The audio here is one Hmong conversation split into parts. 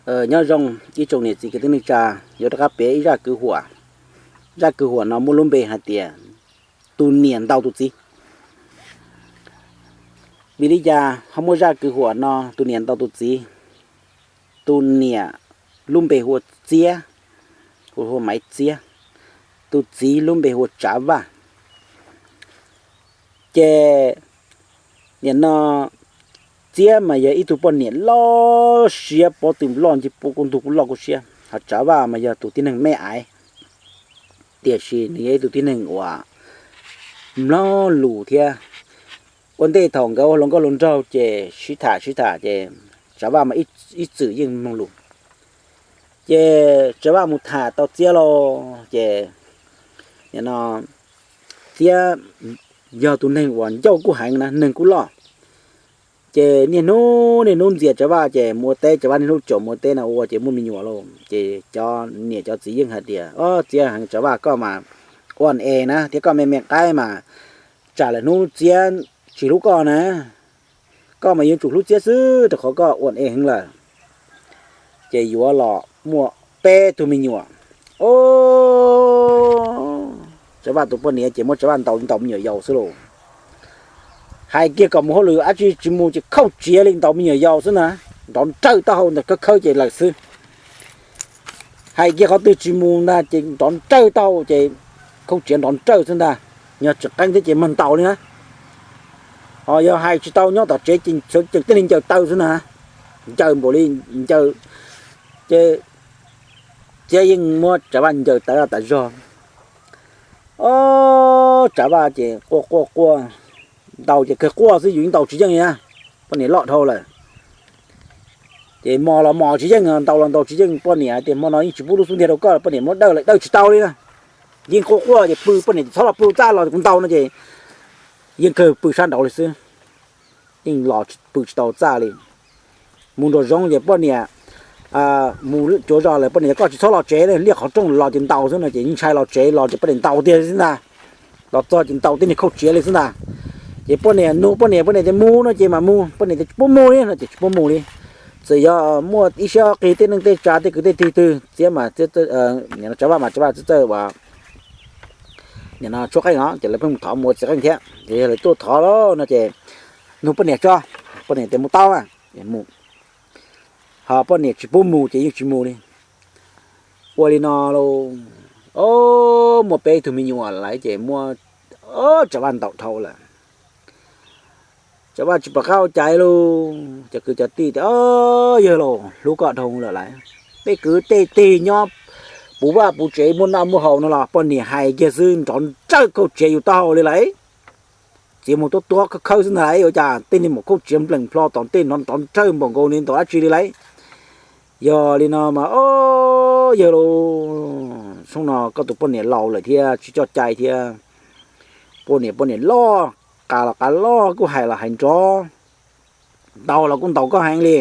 Nyob zoo ib tsoom niam txiv kwv tij neej tsa, yuav rov qab piav ib zaj kwv huam. Zaj kwv huam no muaj lub npe hais tias tus niam ntaus tus txiv. Vim li cas ho muaj zaj kwv huam no tus niam ntaus tus txiv? Tus niam lub npe hu ua Txiab, hu ua Maiv Txiab, tus txiv lub npe hu ua Tsav Vaj. Ces nim no Txiab mas yog ib tug poj niam loj siab, pob tw loj ncig pub kuj ntug kuj loj kuj siab, ho Tsav Vaj mas yog tus tib neeg me aiv, tiam sis nws yog ib tug tib neeg uas mlog lus thiab. Ua ntej thaum nkawd ua hluas nkauj hluas nraug ces sib tham sib tham ces Tsav Vaj mas ib txwm yeej mloog lus. Ces Tsav Vaj mus tham tau Txiab los ces nim no Txiab yog tus neeg uas ncauj kuj heev na, neeg kuj loj. Ces niaj hnub niaj hnub ntxias Tsav Vaj ces mus ua teb, Tsav Vaj niaj hnub caum mus ua teb no ua ces muaj me nyuam lauj. Ces cov niam cov txiv yeej hais tias, o, Txiab heev, Tsav Vaj koj mas ua e na thiab koj me me qaib mas tsam lawm hnub Txiab tsis hlub koj na, koj mas yuav tsum hlub Txiab xwb rau qhov koj ua e heev lawm. Ces yuav los muaj peb tug me nyuam. O, Tsav Vaj tus poj niam ces muab Tsav Vaj ntaus ntaus me nyuam yaus xwb lauj. Hais kiag kom mus hauj lwm dab tsi tsis mus ces khauj tsiav li, ntaus me nyuam yaus xwb na, nrov nrawj taub hau ntawm khawb khawb ces lawm xwb. Hais kiag qhov twg tsis mus ntag ces nrov nrawj taub hau ces khauj tsiav nrov nrawj xwb ntag. Yog tseem qeeb thiab ces mag ntaus li na. Ho yog hais tsis tau nyob tom tsev ces tseem tej li ncaws taw xwb na, ncaws npaum li ncaws. Ces Txiab yeej muab Tsav Vaj ncaws tas zog tas zog. O, Tsav Vaj ces quaj quaj quaj, ntaus ces kawg quaj xwb, yus yeej ntaus tsis yeej li na, poj niam loj dhau lawm. Ces mos los mos tsis yeej, ntaus los ntaus tsis yeej, poj niam hais tias hmo no yeej tsis pub lub xub ntiag rau koj, poj niam muab dawj lawm dawj tsis tau li na. Yeej quaj quaj ces pw, poj niam txhob los pw txaj los kuv ntaus no ces yeej kawg pw sab nraud li xwb, yeej los pw tsis tau txaj li. Mus nraum zoov ces poj niam mus cuav zos lawm, poj niam tias koj tsis txhob los tsev, liaj qhov rooj los ces ntaus xwb no ces yeej ntshai los tsev, los ces poj niam ntaus tiag xwb ntag. Los txog ces ntaus tej niag khauj tsiav li xwb ntag. Ces poj niam nug poj niam, poj niam tias mus no ces mam mus, poj niam tias tsis pub mus li no ces tsis pub mus li. Txawm yog muaj ib siab qig tej neej tej tsav tej kwv tej tij twg, Txiab mas, Tsav Vaj mas Tsav Vaj txawj txawj ua nim no tshuab qeej os, ces lawv pheej mus thov mus ua txiv qeej thiab. Ces yog lawv tuaj thov lawm no ces nug poj niam tso, poj niam tias mus tau mas mus. Ho poj niam tsis pub mus ces yeej tsis mus li. Ua li no lauj, o, muaj peb tug me nyuam lawm ces muab Tsav Vaj ntaus dhau lawm. Tsav Vaj tsis pom qab ua cas lauj, cov kwv cov tij tias, o, yawg laus, hlub koj dhau lawm lauj. Tej kwv tej tij nyob puv vaj puv tsev muaj noj muaj haus no los poj niam hais kiag xwb nrov nrawj khauj tsiav yus taub hau li lauj. Txiav mus tuab tuab khawb khawb xwb ntag, ua cas tej niag maum khauj tsiav npleem plho tom tej no nrov nrawj npaum nkaus li ntaus dab tsi li lauj. Yog li no mas, o, yawg laus, xyoo no koj tus poj niam laus lawm thiab tsis coj cai thiab. Poj niam, poj niam loj, qas los qas loj, kuj hais los hais nrov, ntaus los kuj ntaus koj heev li.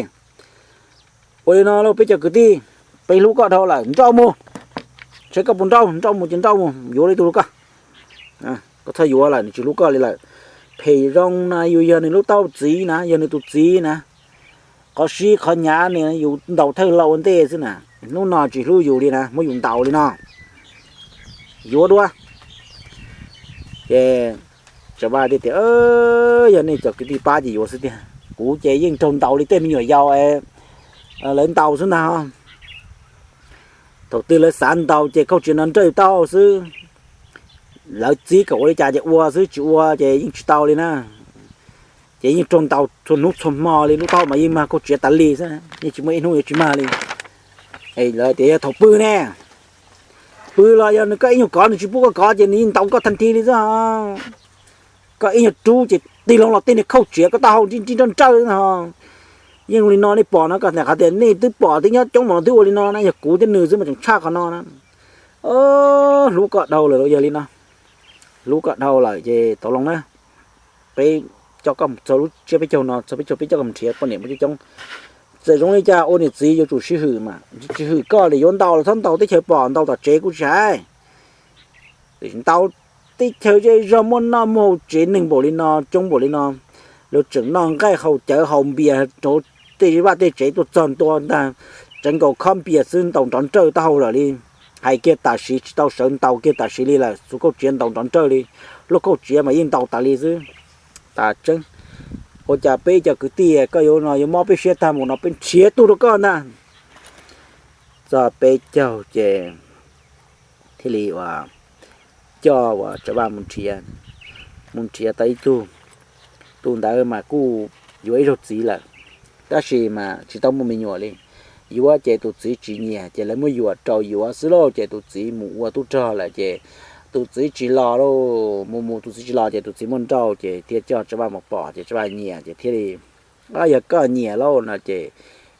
Ua li no lauj peb cov kwv tij, peb hlub koj dhau lawm, nrauj mus. Saib koj puas nrauj, nrauj mus ces nrauj mus, yuav li tus hlub koj. Koj txhob yuav lawm, nws tsis hlub koj li lawm. Phem zoo na, yus yog nws lub tauj txiv na, yog nws tus txiv na. Qhov sib qhov hnyav nws yus ntaus thawj laus ua ntej xwb na. Hnub no tsis hlub yus li na, muab yus ntaus li no. Yuav dua. Ces Tsav Vaj thiaj tias, yog nej cov kwv tij pab ces yuav xwb tiag, kuv ces yeej raug ntaus li tej me nyuam yaus lawv ntaus xwb ntag. Thaum twg lawv xav ntaus ces khauj tsiav nrov nrawj taub hau xwb. Lawv txib kom ua li cas ces ua xwb, tsis ua ces yeej tsis tau li na. Ces yeej raug ntaus txhua hnub txhua hmo li, lub taub hau mas yeej mag khauj tsiav tas li xwb, yeej tsis muaj ib hnub yuav tsis mag li. Lawv tias yog thaum pw ne, pw los yog nws koj ib nyuag kov nws tsis pub koj kov ces nws yeej ntaus koj tag nthi li xwb. Koj ib nyuag rub ces tig loo los tej niag khauj tsiav koj taub hau nrib nrib nroj nrawj no. Yeej li no nej pom no, koj hais tias nej twb pom twb nyob coob mas twb ua li no na, yog kuv thiab nws xwb mas tseem tshaj qhov no na. Hlub koj dhau lawm, yog li no, hlub koj dhau lawm ces tau loo na, peb coj koj txog lub tsiab peb caug no, txog peb caug peb coj koj mus nrhiav poj niam muaj coob coob. Txawm zoo li cas ua niam txiv yuav tsum sib hwm mas, tsis hwm koj li yuav ntaus los txhob ntaus teb chaws pom, ntaus tom tsev kuv tsis hais. Ntaus teb chaws zej zog muaj noj muaj haus, tsev neeg npaum li no, coob npaum li no, luag tseem noj nqaij haus cawv haus npias rau tej vaj tej tsev tuaj txog ntua ntag. tseev nkaus khob npias xwb ntaus nrov nrawj taub hau lawm li. Hais kiag tam sim tsis tau sawv ntaus kiag tam sim li lawm, xuas kauj txiav ntaus nrov nrawj li. Lub kauj txiav mas yeej ntaus tas li xwb. Tas tseeb, ua cas peb cov kwv tij koj yuav no yuav mob peb siab tag mus no, peb nrhiav tug rau koj ntag. Txog peb caug ces thiaj li ua coj uas Tsav Vaj mus nrhiav, mus nrhiav tau ib tug. Tus ntawd mas kuj yuav ib zaug txiv lawm, tab sis mas tsis tau muaj me nyuam li. Yuav ces tus txiv tsis nyiam ces lawv muab yuam rau yuav xwb lauj, ces tus txiv mus ua tub rog lawm ces tus txiv tsis los lauj, mus mus tus txiv tsis los ces tus txiv muaj nrauj ces thiaj coj Tsav Vaj mus pom ces Tsav Vaj nyiam ces thiaj li, yog koj nyiam lauj no ces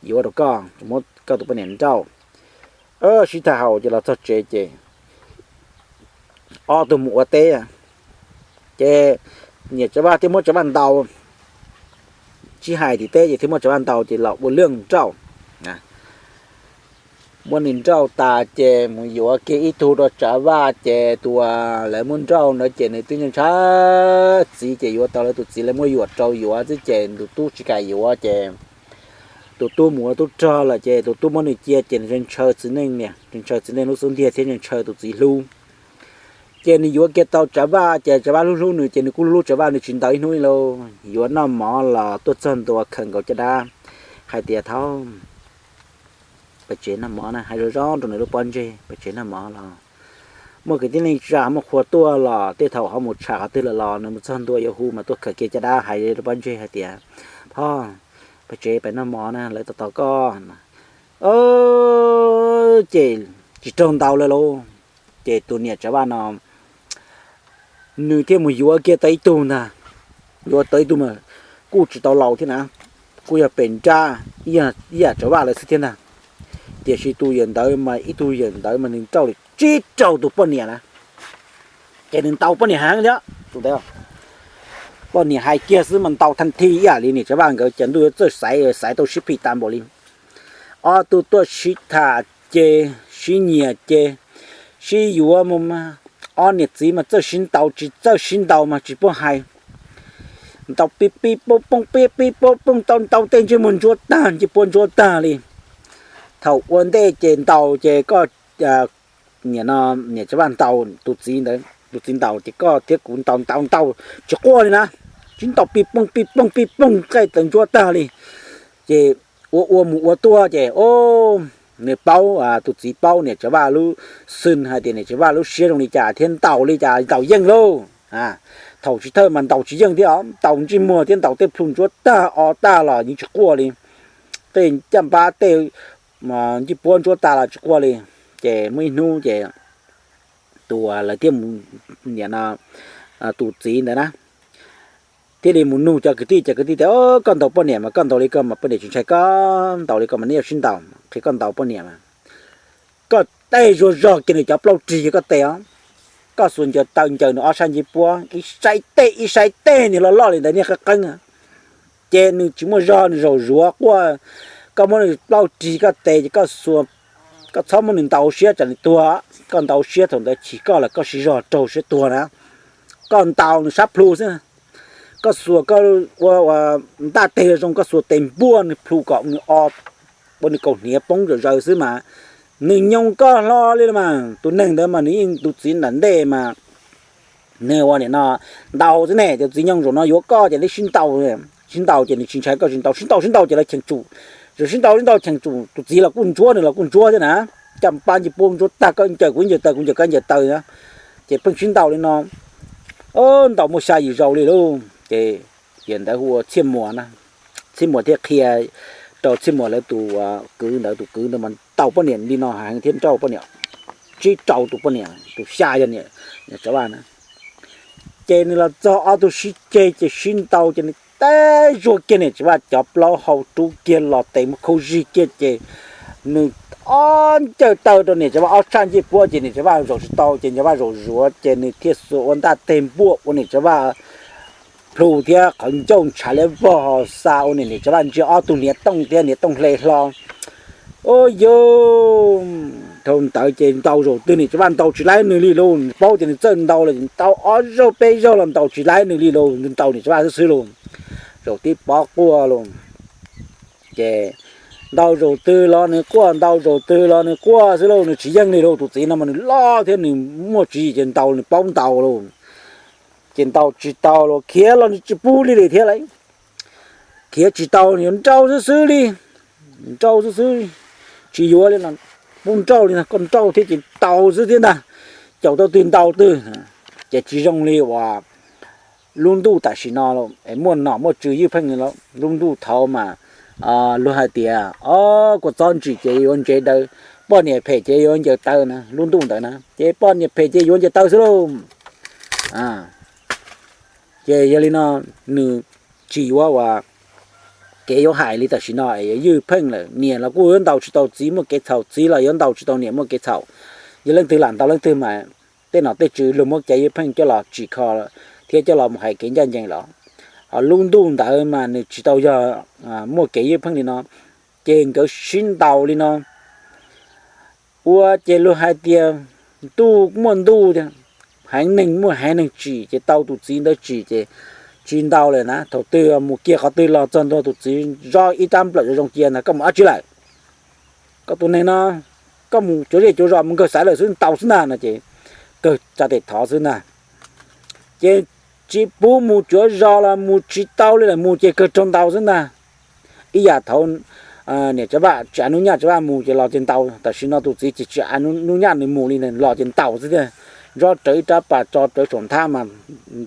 yuav rau koj, muab koj tus poj niam nrauj. Sib tham haus ces los txog tsev ces ob tug mus ua teb, ces niam Tsav Vaj thiaj muab Tsav Vaj ntaus, tsis hais tim teb ces thiaj muab Tsav Vaj ntaus ces los ua liaj nrauj. Muab nws nrauj tas ces mus yuav kiag ib tug rau Tsav Vaj ces tus uas lawv muab nrauj ntawd ces nws twb ntshai txiv ces yuav tau lawv tus txiv, lawv muab yuam rau yuav xwb ces tus tub tsis kam yuav ces tus tub mus ua tub rog lawm ces tus tub muab nws cia ces nws ntshaw txiv neej niam, ntshaw txiv neej lub xub ntiag thiab ntshaw tus txiv hlub. Ces nws yuav kiag tau Tsav Vaj ces Tsav Vaj hlub hlub nws ces nws kuj hlub Tsav Vaj, nws tsis ntaus ib hnub li lauj. Yuav noj mov los tuaj txog ntua khaws nkaus caj dab hais tias, Thaub, pem tsev noj mov na, hais zoo zoo rau nws lub pob ntseg, pem tsev noj mov los muaj kwv tij neej tsa muaj qhua tuaj los tej thaum ho mus tsham qhov twg lawm los nws mus txog ntua yuav hu mas tuaj khaws kiag caj dab hais rau pob ntseg hais tias, Thaub, pem tsev pem noj mov na, lawv tos tos koj. Ces tsis raug ntaus lawm lauj. Ces tus niam Tsav Vaj no nws thiaj mus yuav kiag tau ib tug ntag. Yuav tau ib tug mas kuj tsis tau laus thiab na, kuj yog pem nrab ib yam Tsav Vaj lawv xwb thiab ntag. Tiam sis tus yawm ntawd mas ib tug yawm ntawd mas nws nrauj li tsib rau tus poj niam na, ces nws ntaus poj niam heev thiab. Poj niam hais kiag xwb mas ntaus thaj thi ib yam li niam Tsav Vaj nkawd ces ntuj yuav txawj xaiv, xaiv tau sib phim tas npaum li. Ob tug tuaj sib tham ces sib nyiam ces sib yuav mus mas ob niam txiv mas txawj sib ntaus tsis txawj sib ntaus mas tsis paub hais. Ntaus pib pib poob poob pib pib poob poob, ntaus ntaus tej ntsej muag ntsuab tag, ntsej puab ntsuab tag li. Thaum ua ntej ces ntaus ces koj, niam no, niam Tsav Vaj ntaus tus txiv ntawd, tus txiv ntaus ces koj thiab kuv ntaus ntaus ntaus tsis quaj li na, tsis ntaus pib poob pib poob pib poob nqaij tawv ntsuab tag li. Ces ua ua mus ua tuaj ces nws paub, tus txiv paub niam Tsav Vaj lub xwm hais tias niam Tsav Vaj lub siab zoo li cas thiab ntaus li cas ntaus yeej lauj. Thaum tsis thawj mas ntaus tsis yeej thiab os, ntaus ntsej muag thiab ntaus tej plhu ntsuab tag o tag los yeej tsis quaj li. Tej caj npab tej ntsej puab ntsuab tag los tsis quaj li. Ces muaj ib hnub ces tus lawv thiaj mus, niam no, tus txiv ntawd na thiaj li mus nug cov kwv tij, cov kwv tij tias, Koj ntaus poj niam mas koj ntaus li ko mas poj niam tsis ntshai koj, ntaus li ko mas neb yuav sib ntaus, qhia koj ntaus poj niam mas koj tej zuag zog kiag nws cov plaub rig koj tes os, koj xuas ncaws taw ncaws nws ob sab ntsej puab ib saib tej ib saib tej niag loj loj li ntawd niag qeeb qeeb, ces nws tsis muaj zog nws zaum zuav quaj. Koj muab nws plaub rig koj tes ces koj xuas, koj txhob muab nws ntaus siab tsam nws tuag, koj ntaus siab thaum ntawd chim koj lawm koj siv zog raug siab tuag na. Koj ntaus nws sab plhu xwb, koj xuas koj ua ntaj teg zoo, koj xuas tes npuaj nws plhu kom nws o, ua nws kaus hniav poob zom zaws xwb mas nws nyoo koj hlo li los mas. Tus neeg ntawd mas nws yeej tus txiv nram ntej mas nws ua nim no ntaus xwb ne, tus txiv nyoo zaum no yuav koj ces neb sib ntaus, sib ntaus ces nws tsis ntshai koj tsis ntaus, sib ntaus sib ntaus ces lawv cheem tsum, sib ntaus sib ntaus cheem tsum, tus txiv los kuj ntsuab nws los kuj ntsuab thiab na. Caj npab ntsej puab ntsuab tag, koj ncaws kuv ncaws taw kuv ncaws koj ncaws taw na, ces pheej sib ntaus li no. Ntaus muaj xya yim zaus li lauj. Ces yawm ntawd hu ua Txhiaj Muas na, Txhiaj Muas thiaj qhia rau Txhiaj Muas lawv tus kwv ntawd, tus kwv ntawd mas ntaus poj niam li no heev thiab nrauj poj niam, tsib rau tus poj niam, tus xya yog niam Tsav Vaj na. Ces nws los txog ob tug sib ceg ces sib ntaus ces nws teb zuag kiag niam Tsav Vaj cov plaub hau rub kiag los tes muab khaub zig kiag ces nws ob ncaws taw rau niam Tsav Vaj ob tshaj ncej puab ces niam Tsav Vaj zaum tsis tau ces niam Tsav Vaj zaum zuav ces nws thiaj xuas ua ntaj teg npuaj ua niam Tsav Vaj plhu thiab qhov ncauj ntshav liab vog xa ua niam Tsav Vaj ntsia ob tug hniav tooj thiab hniav tooj hle hlo. Ua yus, thaum ntawd ces ntaus zaum twg niam Tsav Vaj ntaus tsis laib nws li lauj, paub tias nws txawj ntaus lawm, ntaus ob zaug peb zaug los ntaus tsis laib nws li lauj, ntaus niam Tsav Vaj xwb xwb lauj. Zaum tib pob quaj lauj. Ces Ntaus zaum twg los nws quaj, ntaus zaum twg los nws quaj xwb lauj, nws tsis yeej li lauj. Tus txiv no mas nws loj thiab nws muaj tswv yim ces ntaus nws paub ntaus lauj. Ces ntaus tsis tau los khiav los nws tsis pub li li thiab lauj. Khiav tsis tau, yuav nrauj xwb xwb li, nrauj xwb xwb, tsis yuav li, pub nrauj li no, koj nrauj thiab ces ntaus xwb thiab ntag. Caum tau twg ntaus twg. Ces tsis zoo li uas lub ntuj tam sim no muaj nom muaj tswv ywj pheej li. Lub ntuj thaud mas luag hais tias, o, kua txob ntsim ces yuav ntsev daw, poj niam phem ces yuav ncaws taw na, lub ntuj ntawd na ces poj niam phem ces yuav ncaws taw xwb lauj. Ces yog li no nws tsis yuav ua kev yuav hais li tam sim no es yuav ywj pheej lawm, niam los kuj yuav ntaus tsis tau txiv muaj kev txhaum, txiv los yuav ntaus tsis tau niam muaj kev txhaum. Yog leej twg lam ntaus leej twg mas tej nom tej tswv luag muab kev ywj pheej coj los tsim kho thiab coj los mus hais kev ncaj ncees los. Ho lub ntuj ntawd mas nws tsis tau yog muaj kev ywj pheej li no, ces nkawd sib ntaus li no. Ua ces luag hais tias ntuj muaj ntuj tiag, heev neeg muaj heev neeg tsim, ces tau tus txiv ntawd tsim ces tsis ntaus lawm na. Thaum twg mus kiag qhov twg los txog ntua tus txiv zov ib rab nplawm zoo zoo cia ntag, koj mus dab tsi lawm? Koj tus neeg no, koj mus cuav zej cuav zos mus nkaug xaiv lawm xwb, ntaus xwb ntag no ces kawg tsa tes thov xwb ntag. Ces tsis pub mus cuav zos los mus tsis tau li lawm, mus ces kawg raug ntaus xwb ntag. Ib yam thaud niam Tsav Vaj tsis av nub nyaj Tsav Vaj mus ces los ces ntaus, tam sim no tus txiv ces tsis av nub nyaj nws mus li los ces ntaus xwb tiag. Ntsob rawv ib rab pas tso rawv saum nthab mas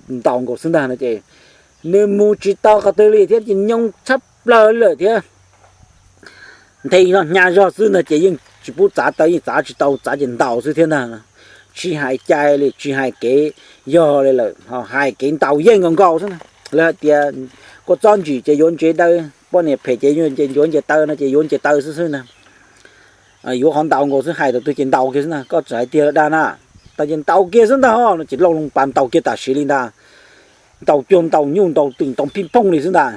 ntaus nkaus xwb ntag no ces nws mus tsis tau qhov twg li thiab ces nyoo tshaj plaws li lawm thiab. Nthe no hnyav zog xwb ntag ces yeej tsis pub txav taw, yeej txav tsis tau, txav ces ntaus xwb thiab ntag. Tsis hais cai li, tsis hais kev yog li lawm, ho hais kev ntaus yeej nkaus nkaus xwb ntag. Lawv hais tias kua txob ntsim ces yuav ntsev daw, poj niam phem ces yuav ncaws taw no ces yuav ncaws taw xwb xwb ntag. Yuav qhov ntaus nkaus xwb, hais thaum twg ces ntaus kiag xwb ntag, koj txawm hais tiag lawm dag na, tau ces ntaus kiag xwb ntag ho no ces lauj loo pas ntaus kiag tam sim li ntag. Ntaus cuag ntaus nyuj ntaus twm ntaus phij phooj li xwb ntag.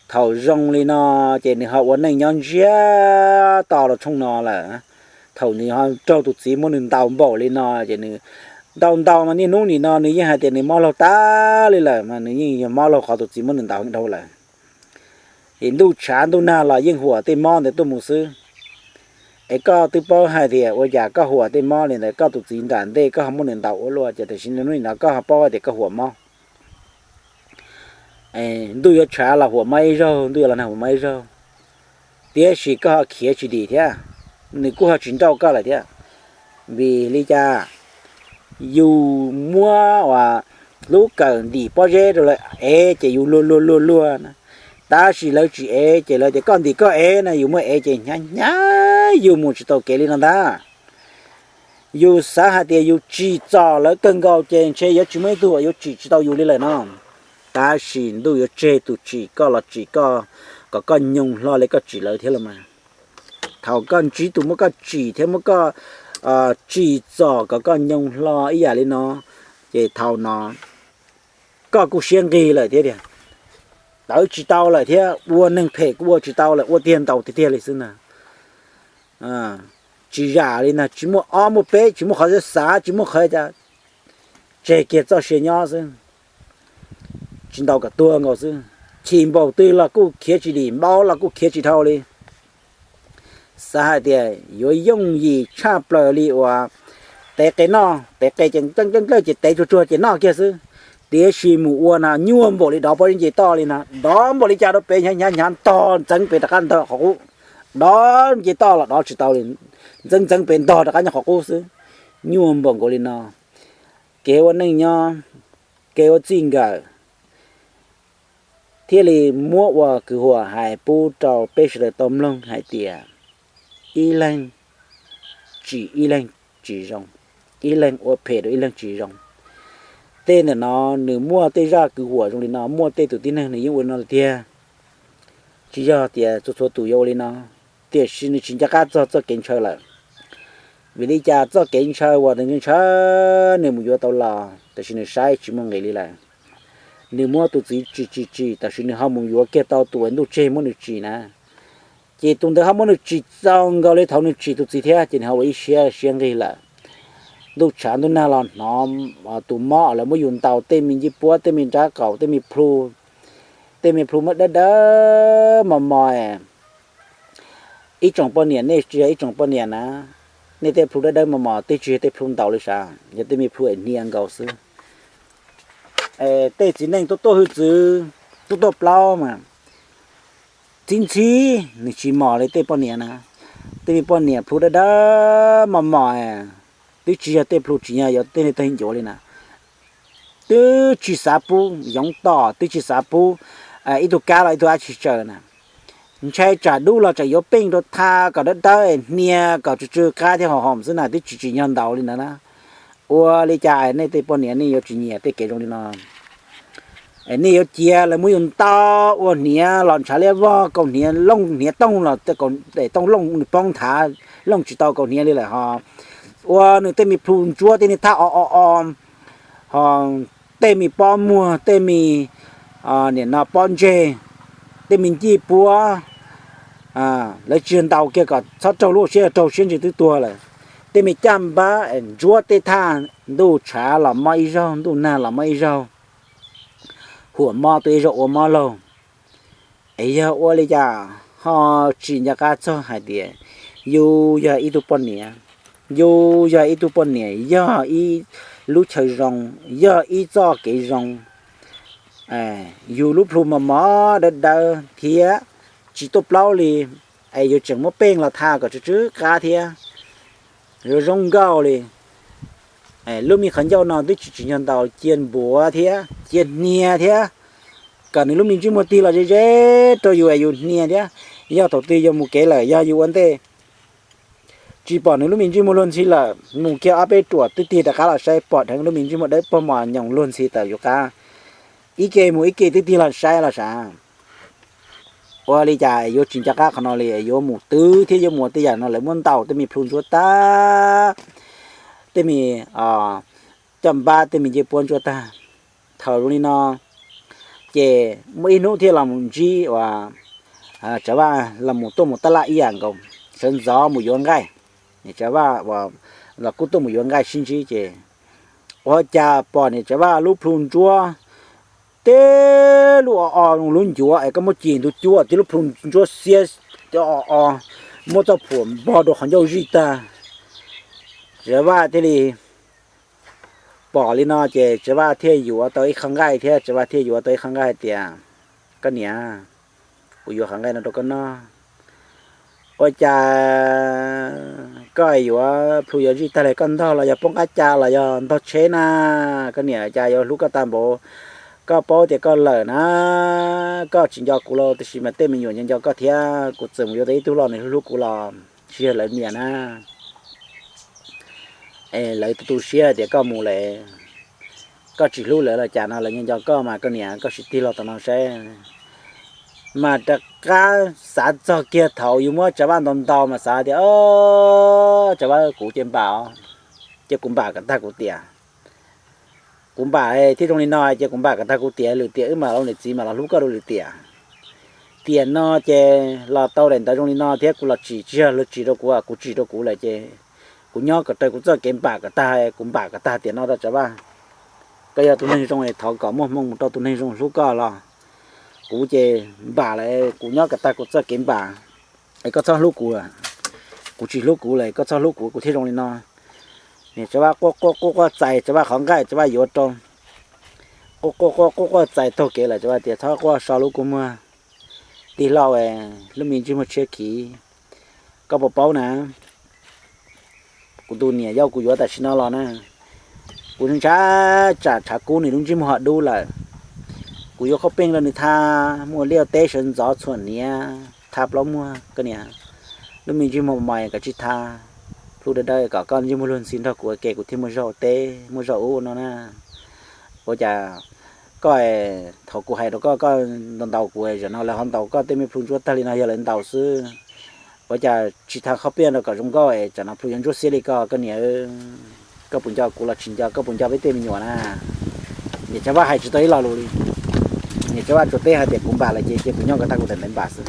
Thaum zoo li no ces nws ho ua neej nyob ntsiag to los tshooj no lawm. Thaum nws ho raug tus txiv muab nws ntaus npaum li no ces nws ntaus ntaus mas niaj hnub nim no nws yeej hais tias nws mob laug tag li lawm, mas nws yeej yog mob laug qhov tus txiv muab nws ntaus heev dhau lawm. Es ntuj tshav ntuj nag los yeej huam tej mob ntawd tuaj mus xwb. Es koj twb paub hais tias ua cas koj huam tej mob li ntawd, koj tus txiv nram ntej koj ho muab nws ntaus ua luaj ces tam sim no hnub nim no koj ho paub hais tias koj huam mob. Ntuj yuav tshav los huam mob ib zaug, ntuj yuav los nag huam mob ib zaug. Tiam sis koj ho khiav tsis dim thiab, nws kuj ho tsis nrauj koj lawm thiab. Vim li cas? Yus muab uas lub kawm ntim pob zeb rau lawv ev ces yus luag luag luag luag na. Tab sis lawv tsis ev ces lawv tias koj ntim koj ev no, yus muab ev ces hnyav hnyav yus mus tsis tau kev li no ntag. Yus xav hais tias yus tsim txom lawv kawg nkaus ces ntshe yuav tsis muaj ib tug uas yuav tsim tsis tau yus li lawm no. Tab sis ntuj yuav tseg tus tsim koj los tsim koj kom koj nyoog hlo li koj tsim lawv thiab los mas. Thaum koj ntsib tus muab koj tsim thiab muab koj tsim txom kom koj nyoog hlo ib yam li no, ces thaum no koj kuj siab nqig lawm thiab tiag, tawv tsis tau lawm thiab, ua neeg phem kuj ua tsis tau lawm, ua tiag ntaus tiag tiag li xwb ntag. Tsis zam li ntag, tsis muaj ob muaj peb, tsis muaj qhov xav, tsis muaj qhov cas, tseg kiag txoj sia nyob xwb. Tsis ntaus kom tuag nkaus xwb. Chim npaum twg los kuj khiav tsis dim, npau los kuj khiav tsis dhau li. Xav hais tias yuav yooj yim tshaj plaws li uas tev qe noj, tev qe ces dlawj dlawj dlawj ces tev tsuag tsuag ces noj kiag xwb. Tiam sis mus ua na nyuaj npaum li dov pob zeb nce toj li na, dov npaum li cas rau pem hnyav hnyav hnyav ntog ntxeev pem rov qab ntog qhov qub. Dov nce toj los dov tsis tau li, ntxeev ntxeev pem ntog rov qab nyob qhov qub xwb. Nyuaj npaum nkaus li no, kev ua neej nyob, kev ua txij nkawm, thiaj li muab ua kwv huam hais pub rau peb sawv daws tau mloog hais tias ib leeg tsim ib leeg tsis zoo, ib leeg ua phem rau ib leeg tsis zoo. Tej ntawm no nws muaj tej zaj kwv huam zoo li no, muaj tej tus tib neeg nws yeej ua li no tiag. Tsis yog tias txhua txhua tus yuav ua li no, tiam sis nws tsis nco qab txog txoj kev ntshaw lawm. Vim li cas? Txoj kev ntshaw uas nws ntshaw nws mus yuav tau los, tiam sis nws saib tsis muaj nqis li lawm. Nws muab tus txiv tsim tsim tsim, tiam sis nws ho mus yuav kiag tau tus uas ntuj tseg muab nws tsim na. Ces tus ntawd ho muab nws tsim txaus nkaus li thaum nws tsim tus txiv thiab, ces nws ho ua ib siab siab nqig lawm. Ntuj tshav ntuj nag los hnov tus mob lawv muab yus ntaus tej me ncej puab, tej me nrab qaum, tej me plhu, tej me plhu muab dawb dawb mos mos, Ib tsoom poj niam, nej tsis yog ib tsoom poj niam na, nej tej plhu dawb dawb mos mos twb tsis yog tej plhu ntaus li sav, yog tej me plhu es hnia nkaus xwb. Tej txiv neej tuaj tuaj hwj txwv, tuaj tuaj plaub mas txhib ntxhib nws tsis mos li tej poj niam na. Tej me poj niam plhu dawb dawb mos mos, twb tsis yog tej plhu tsim nyog yuav tej neeg tag ncuav li na. Twb tsis xav pub yoov tom, twb tsis xav pub ib tug kab los ib tug dab tsi tsaws na. Ntshai tsam dub los tseem yuav peej rau tha kom dawb dawb hnia kom tsw tsw qab thiab hom hom xwb na, twb tsis tsim nyog ntaus li ntawd na. Ua li cas nej tej poj niam nej yuav tsis nyiam tej kev zoo li no? Nej yuav cia lawv muab yus ntaus ua hniav los ntshav liab vog, kaus hniav looj hniav tooj los, tooj looj nws poob nthav, looj tsis tau kaus hniav li lawm ho. Ua nws tej me plhu ntsuab tej niag thaj o o o, ho tej me pob muag, tej me nim no pob ntseg, tej me ncij puab, lawv tsis ntaus kiag kom txhob raug lub siab, raug siab ntsis twb tuag lawm. Tej me caj npab ntsuab tej thaj, ntuj tshav los mob ib zaug, ntuj nag los mob ib zaug, huam mob tuaj ib zaug ua mob laug. Es yog ua li cas ho tsis nco qab txog hais tias yus yog ib tug poj niam, yus yog ib tug poj niam, yog ib lub chaw zoo, yog ib txoj kev zoo, yus lub plhu mos mos dawb dawb thiab tsis tuaj plaub li, es yus tseem muab peej los tha kom tsw tsw qab thiab, yuav zoo nkauj li. Lub me qhov ncauj no twb tsis tsim nyog ntaus, cia npuav thiab cia hnia thiab, kom nws lub me ntsej muag tig los ze ze rau yus es yus hnia thiab. Yog thaum twg yus mus kev lawm, yog yus ua ntej tsis pom nws lub me ntsej muag luag ntxhi lawm, mus kiag ob peb ruam twb tig rov qab los saib pom dheev lub me ntsej muag dawb paug mos nyoos luag ntxhi tawm yus qab. Ib ke mus ib ke twb tig los saib los sav. Ua li cas yuav tsis nco qab qhov no li, yuav mus twv thiab yuav mus ua tej yam no lawv muab ntaus tej me plhu ntsuab tag, tej me caj npab tej me ncej puab ntsuab tag. Thaum zoo li no ces muaj ib hnub thiaj los mus ntsib uas Tsav Vaj los mus tuaj mus tab laj ib yam nkaus, sawv ntxov mus yuav nqaij. Tsav Vaj los kuj tuaj mus yuav nqaij sib ntsib ces ua cas pom niam Tsav Vaj lub plhu ntsuab tib lub o o lub ncuav es koj muab ci ntu cuab tib lub plhu ntsuab xiab o o muab txoj phuam npog rau qhov ncauj zij tag. Tsav Vaj thiaj li pom li no ces Tsav Vaj thiaj yuav tau ib qho nqaij thiab Tsav Vaj thiaj yuav tau ib qho nqaij hais tias, koj niam, kuv yuav qhov nqaij no rau koj noj. Ua cas koj yuav plhu yuav zij tag li, koj ntog los yog poob qab ca los yog ntog tsheb na? Koj niam cas yuav hlub koj tag npaum? Koj paub tias koj lawm na, koj tsis nco kuv los tiam sis mas tej me nyuam nco nco koj thiab. Kuv txawm mus yuav tau ib tug los nws hlub hlub kuv los tsis yog lawv niam na. Es lawv tu tu siab tias koj mus lawm, koj tsis hlub lawv los cas no, lawv nco nco koj mas koj niam, koj sim tig los tom no saib. Mas rov qab xav txog kiag thaum yus muab Tsav Vaj ntaus ntaus mas xav tias, o, Tsav Vaj, kuv ces npam os, ces kuv npam kom tag kuv tiam. Kuv npam thiaj zoo li no ces kuv npam kom tag kuv tiam, lwm tiam wb mam los niam txiv mam los hlub koj rau lwm tiam. Tiam no ces los tau daim ntawv zoo li no thiab kuv los tsim, tsis yog luag tsim rau kuv, kuv tsim rau kuv lawm ces kuv nyob kom raws kuv txoj kev npam kom tag, kuv npam kom tag tiam no rau Tsav Vaj. Koj yog tus neeg zoo es thov kom muaj hmoo mus rau tus neeg zoo hlub koj los. Kuv ces npam lawm, kuv nyob kom tag kuv txoj kev npam, es koj txhob hlub kuv, kuv tsis hlub kuv lawm, koj txhob hlub kuv, kuv thiaj zoo li no. Niam Tsav Vaj quaj quaj quaj quaj txais Tsav Vaj qhov nqaij Tsav Vaj yuav rau, quaj quaj quaj quaj quaj txais taug kev lawm Tsav Vaj tias, txhob quaj so lub kua muag, tij laug, lub me ntsej muag tshiab khiv, koj puas paub na? Kuv tus niam yau kuv yuav tam sim no los na, kuv ntshai tsam tshav kub nws lub ntsej muag ho dub lawm. Kuv yuav qhuab peej rau nws tha, muaj liaj teb sawv ntxov txhuam hniav, tha plaub muag, koj niam, lub me ntsej muag mos mos kom tsis tha, plhu dawb dawb kom koj ntsej muag luag ntxhi nrog kuv ua ke kuv thiaj muaj zog ua teb muaj zog ua ub no na. Ua cas koj, thaum kuv hais rau koj, koj ntaus ntaus kuv, zaum no lawv ho ntaus koj tej me plhu ntsuab tag li no yog lawv ntaus xwb. Ua cas tsis tha qhuab peej rau kom zoo nkauj es tsam no plhu yuav ntsuab xiab li ko, koj niam? Koj puas nco kuv los tsis nco, koj puas nco peb tej me nyuam na? Niam Tsav Vaj hais tsis tau ib lo lus li. Niam Tsav Vaj tsuas teb hais tias kuv npam lawm ces cia kuv nyob kom tag kuv daim ntawv npam xwb.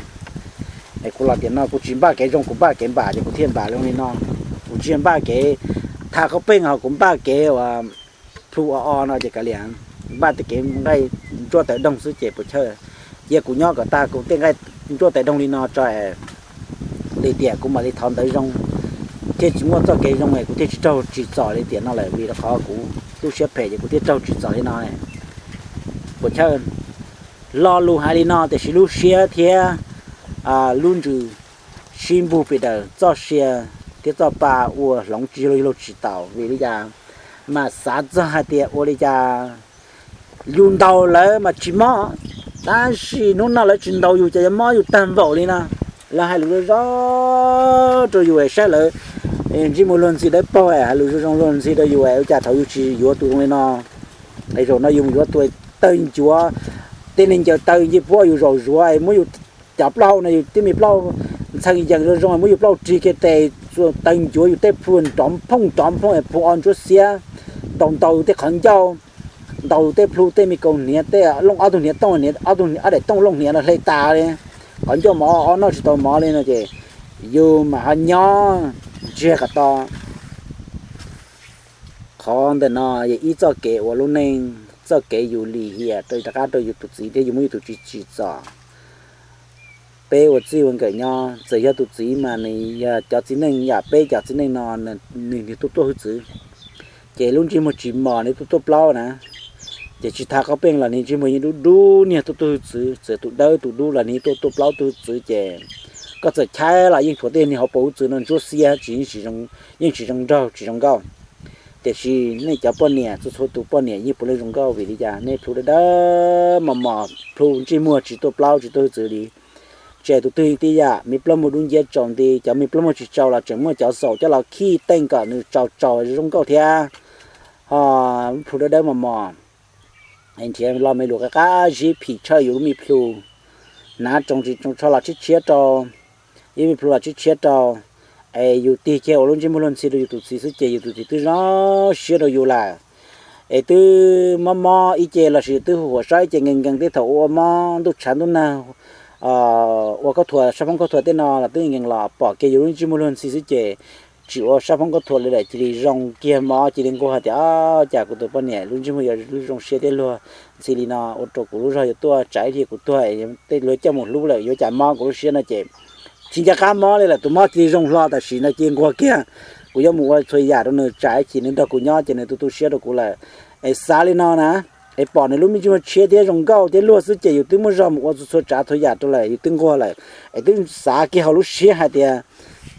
Es kuv los tiam no kuv tsis npaj kev zoo, kuv npaj kev npam ces kuv thiaj npam li no. Kuv tsis npaj kev tha qhuab peej, ho kuv npaj kev uas plhu o o no ces kav liam, npaj tej kev nqaij ntsuab tawv doog xwb ces puas chawj. Cia kuv nyob kom tag kuv tej nqaij ntsuab tawv doog li no tso es Tiam sis kuv mam li thov ntawv zoo, thiaj tsis muaj txoj kev zoo es kuv thiaj tsis raug tsim txom li tiam no lawm, vim rau qhov kuv lub siab phem ces kuv thiaj raug tsim txom li no. Puas chawj, lo lus hais li no tiam sis lub siab thiab lub ntsws sib npug pes daws, txoj sia thiab txoj pa ua hloov tsis luag tsis taus. Vim li cas? Mas xav txog hais tias ua li cas yus ntaus lawv mas tsis mob, tab sis hnub no lawv tsis ntaus yus ces yuav mob yus tag npaum li no. Lawv hais lus zoo zoo rau yus es saib lawv ntsej muag luag ntxhi dawb paug, hais lus zoo zoo luag ntxhi rau yus es ua cas thaum yus tsis yuav tus zoo li no, es zaum no yus mus yuav tus tawg ncuav, tej neeg ncaws taw ncej puab yus zaum zuav es muab yus cov plaub hau no, yus tej me plaub ntxhee yees zoo zoo, muab yus plaub hau rig kiag tes, tawg ncuav yus tej plhu nrov nphooj nrov nphooj es plhu o ntsuab xiab, ntaus ntaus yus tej qhov ncauj, ntaus yus tej plhu, tej me kaus hniav, tej looj, ob tug hniav tooj, ob tug ob daim tooj looj hniav los hle tas li, qhov ncauj mov o noj tsis tau mov li no ces yus mam ho nyob ntsiag kom to. Qhov ntawm no yog ib txoj kev ua lub neej, txoj kev yus lim hiam rov qab rau yus tus txiv thiab yus muab yus tus txiv tsim txom. Peb ua txij ua nkawm nyob, txawm yog tus txiv mas nws yog cov txiv neej yam peb cov txiv neej no, nws niag tuaj tuaj hwj txwv, ces lub ntsej muag tsis mos nws tuaj tuaj plaub na, ces tsis tas qhov peej los nws ntsej muag yeej dub dub niag tuaj tuaj hwj txwv, txawm tus dawb tus dub los nws tuaj tuaj plaub tuaj hwj txwv ces koj txawm chaib los yeej tshuav tej niag hauv paus hwj txwv no ntsuab xiab tsis, yeej tsis zoo nraug tsis zoo nkauj. Tiam sis nej cov poj niam txhua txhua tus poj niam yeej puav leej zoo nkauj, vim li cas? Nej plhu dawb dawb mos mos, plhu ntsej muag tsis tuaj plaub tsis tuaj hwj txwv li. Tseem tus twg tib yam, me plaub muag dub nciab tsaus nti, cov me plaub muag tsis tsaus los tseem muaj cov xaum coj los khij teej kom nws tsaus tsaus zoo nkauj thiab. Ho plhu dawb dawb mos mos, nrhiav lo me lus qab qab zib phim tshawj yus lub me plhu, hnav tsoos tsis tsoos tsho los tshiab tshiab rau, ib me plhu los tshiab tshiab rau, es yus tig kiag ua lub ntsej muag luag ntxhi rau yus tus txiv xwb ces yus tus txiv twb zoo siab rau yus lawm. Es twb mob mob ib ce los sis twb hu huam sab ib ce nkees nkees tej thaum ua mob ntuj tshav ntuj nag, ua khaub thuas sab phoob khaub thuas tej no los twb nkees los pom kiag yus lub ntsej muag luag ntxhi xwb ces tsis ua sab phoob khaub thuas li lawm, cia li zoo kiag mov cia li nquag hais tias, Cas kuv tus poj niam lub ntsej muag yuav zoo siab thiab luag ntxhi li no, ua rau kuv lub zog yuav tuaj tsam ib pliag kuv tuag tej luag coj mus hlub lawm yuav cas mob kuv lub siab no ces tsis nco qab mob li lawm, tus mob cia li zoo hlo tam sim no cia li nquag kiag. Kuv yuav mus ua txhua yam rau nws tsam ib chim nws nrog kuv nyob ces nws tu tu siab rau kuv lawm. Es xav li no na, es pom nws lub me ntsej muag tshiab thiab zoo nkauj thiab luag xwb ces yus twb muaj zog mus ua txhua txhua tsav txhua yam rau lawm, yus twb nquag lawm. Es twb xav kiag hauv lub siab hais tias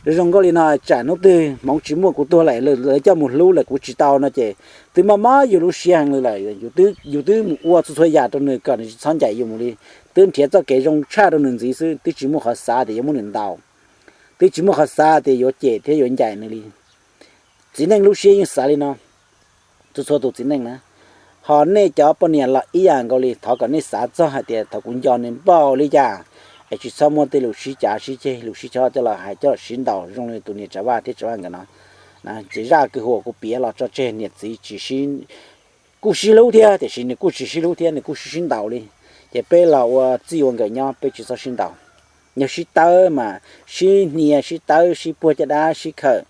zoo nkauj li no tsam hnub twg hmoov tsis muaj kuv tuag lawm lawv coj mus hlub lawm kuv tsis tau no ces twb mob mob yus lub siab heev li lawm. Yus twb mus ua txhua txhua yam rau nws kom nws tsis txhob ncaim yus mus li, twb nrhiav txoj kev zoo tshaj rau nws ntxiv xwb, twb tsis muaj qhov xav tias yuav muab nws ntaus, twb tsis muaj qhov xav tias yuav cem thiab yuav ncaim nws li. Txiv neej lub siab yeej xav li no, txhua txhua tus txiv neej na. Ho nej cov poj niam los ib yam nkaus li, thov kom nej xav txog hais tias thaum kuv nco nws npaum li cas, es tsis txhob muab tej lus sib cav sib ceg lus sib chob coj los hais coj los sib ntaus zoo li tus niam Tsav Vaj thiab Tsav Vaj nkawd no. Ces zaj kwv huam kuv piav los tso tseg, niam txiv tsis sib, kuj sib hlub thiab tiam sis nws kuj tsis sib hlub thiab nws kuj sib sib ntaus li. Ces peb los ua txij ua nkawm nyob peb tsis txhob sib ntaus. Yog sib tawb mas sib hnia sib tawb sib puag caj dab sib khawm,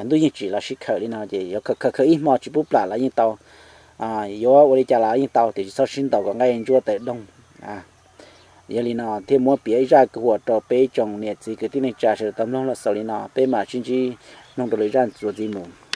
ntuj yeej tsim los sib khawm li no ces yuav khawm khawm khawm ib hmo tsis pub plam los yeej tau, yuav ua li cas los yeej tau tiam sis txhob sib ntaus kom nqaij ntsuab tawm doog. Yog li no thiaj muab piav ib zaj kwv huam rau peb tsoom niam txiv kwv tij neej tsa sawv daws tau mloog los xaus li no, peb mam sib ntsib mloog rau lwm zaj txuas ntxiv mus.